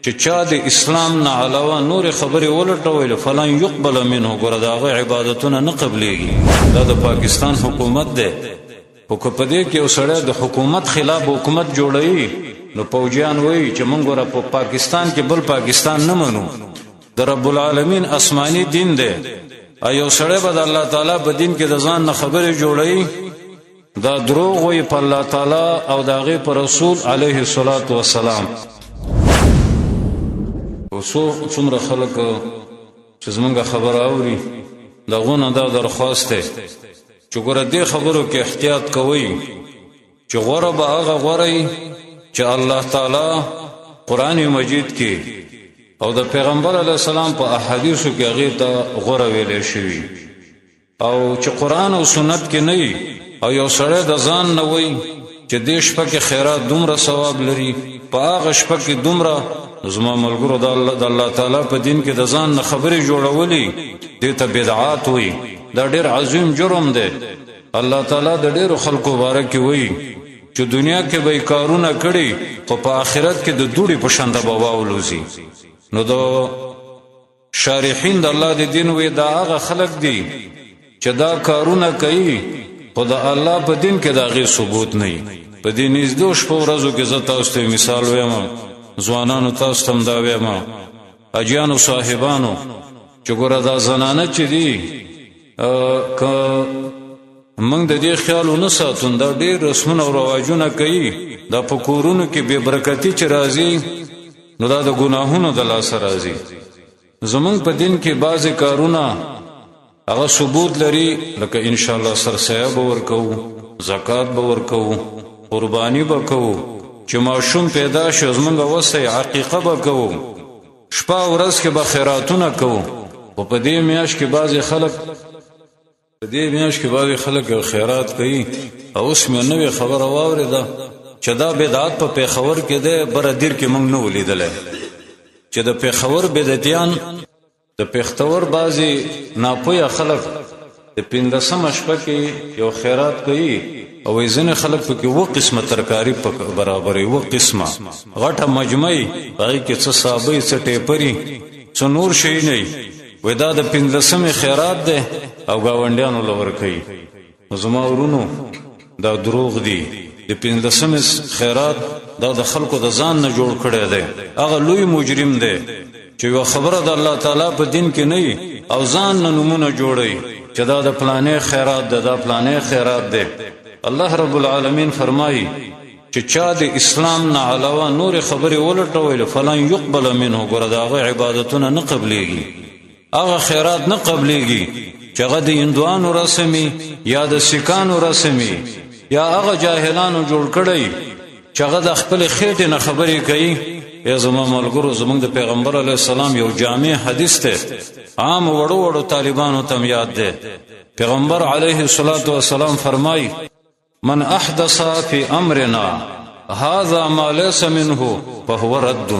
چې چا د اسلام نه علاوه نور خبرې ولټول، فلن يقبل منه، ګوره د هغه عبادتونه نه قبليږي. دا د پاکستان حکومت دی، خو که په دې کې یو سړی د حکومت خلاف حکومت جوړوي، نو پوجیان وایي چې موږ ګوره په پاکستان کې بل پاکستان نه منو، د رب العالمین آسماني دین دی. ایو سړی به د الله تعالی په دین کې د ځان نه خبرې جوړوي، دا دروغ وي په الله تعالی او د هغه پر رسول علیه الصلاۃ والسلام. اوسو څومره خلک چې زمونږ خبره اوري، دغه دا درخواست دی چې ګوره دې خبرو کې احتیاط کوئ، چې غوره به هغه غوره چې الله تعالی قرآن مجید کې او د پیغمبر علی السلام په احادیثو کې هغه ته غوره ویل شوی، او چې قرآن او سنت کې نه او یو سړی د ځان نه وای چې دې شپه کې خیرات دومره ثواب لري، په هغه شپه کې دومره. زما ملګرو، د الله تعالی په دین کې د ځان نه خبرې جوړولې دې ته بدعات وای، دا ډیر عظیم جرم دی. الله تعالی د ډیرو خلکو باره کې وای چې دنیا کې به کارونه کړي، خو په آخرت کې د دوړي په شان د بواولوزي. نو د شارحین د الله د دین وی دا هغه خلک دي چې دا کارونه کوي، خو د الله په دین کې دا غي ثبوت نه. په دې نږدې شپو ورځو کې زه تاسو ته مثال وایم، ځوانانو تاسو ته دا وایم، اجیانو صاحبانو، چې ګوره دا زنانه چې دي، که موږ د دې خیال نه ساتون، دا ډېر رسمونه او رواجونه کوي، دا په کورونو کې بے برکتی چې راځي، نو دا د ګناهونو د لاس راځي. زمونږ په دین کې بعضې کارونه هغه ثبوت لري، لکه ان شاء الله سرسایه به ورکو، زکات به ورکو، قرباني به کوو، چې ماشوم پیدا شي زمونږ وسه عقیقه به کوو، شپه ورځ کې به خیراتونه کوو. خو په دې میاشت کې بعضې خلک، په دې میاشت کې بعضې خلک خیرات کوي. او اوس مې نوې خبره واورېده چې دا بدعت په پېښور کې دی، بره دیر کې موږ نه ولیدلی، چې د پېښور بدعتیان، د پېښور بعضې ناپوهه خلک د پنځلسمه شپه کې یو خیرات کوي، او ځینې خلک پکې اووه قسمه ترکاري برابروي، اووه قسمه غټه مجمع، هغې کې څه سابۍ، څه ټیپري، څه نور شی نه وي، دا د پنځلسمې خیرات دی او ګاونډیانو له ورکوي. زما ورونو، دا دروغ دي. د پنځلسمې خیرات دا د خلکو د ځان نه جوړ کړی دی. هغه لوی مجرم دی چې یو خبره د الله تعالی په دین کې نه او ځان نه نمونه جوړي چې دا د پلانې خیرات ده، دا پلانې خیرات ده. الله رب العالمین فرمایي چې چا د اسلام نه علاوه نور خبرې ولټول، فلن يقبل منه، ګوره د هغه عبادتونه نه قبليږي، هغه خیرات نه قبليږي چې هغه د هندوانو رسمي یا د سکانو رسمي یا هغه جاهلانو جوړ کړی چې هغه د خپل خېټې نه خبرې کوي. یا زما ملګرو، زمونږ د پیغمبر علی السلام یو جامع حدیث ته عام وړو وړو طالبانو تم یاد ده. پیغمبر علیه الصلاۃ والسلام فرمای: من احدث فی امرنا هذا ما ليس منه فهو رد.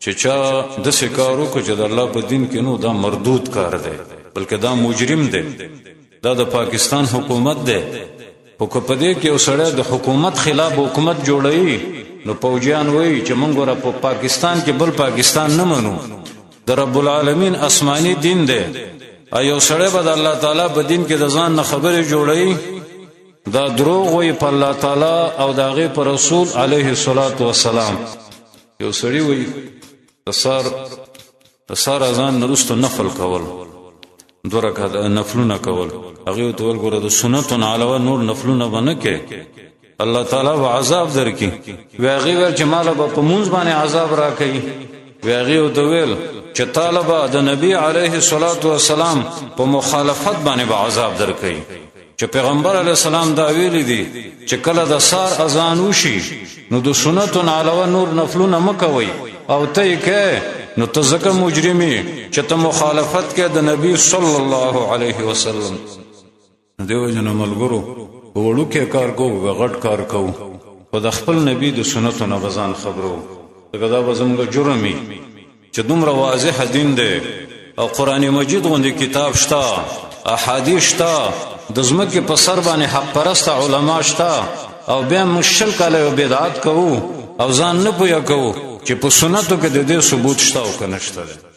چې چا د سکارو کو چې د الله په دین کې نو، دا مردود کار دی، بلکې دا مجرم دی. دا د پاکستان حکومت دی، خو که په دې کې یو سړی د حکومت خلاف حکومت جوړوي، نو پوجیان وایي چې موږ ګوره په پاکستان کې بل پاکستان نه منو، د رب العالمین آسماني دین دی. ایو سړی به د الله تعالی په دین کې د ځان نه خبرې جوړوي، دا دروغ وي په الله تعالی او د هغه پر رسول علیه الصلاۃ والسلام. یو سړی وایي د سار اذان نرستو نفل کول، دوه رکعات نفلونه کول. هغه ته ول: ګوره، د سنتو نه علاوه نور نفلونه باندې کې الله تعالی به عذاب درکې. ویغه ویل چې مال به په مونږ باندې عذاب راکړي. ویغه ته ویل چې طالب د نبی علیه الصلاۃ والسلام په مخالفت باندې به عذاب درکړي، چې پیغمبر علی السلام دا ویلي دي چې کله د سار اذان وشي، نو د سنتو نه علاوه نور نفلونه مکوي، او ته یې کې، نو ته ځکه مجرمي چې ته مخالفت کې د نبی صلی الله علیه وسلم. دیو جن ملګرو، وړوکی کار کوو، غټ کار کوو، خو د خپل نبی د سنتو نه بزان خبرو، ځکه دا به زموږ جرمي چې دومره واضح دین دی او قران مجید غوندې کتاب شته، احادیث شته، د زمکه په سر باندې حق پرست علما شته، او بیا موږ 20 کاله یو بدعت کوو او ځان نه پوهه کوو. چې په سنتو کې د دې ثبوت شته او که نشته دی.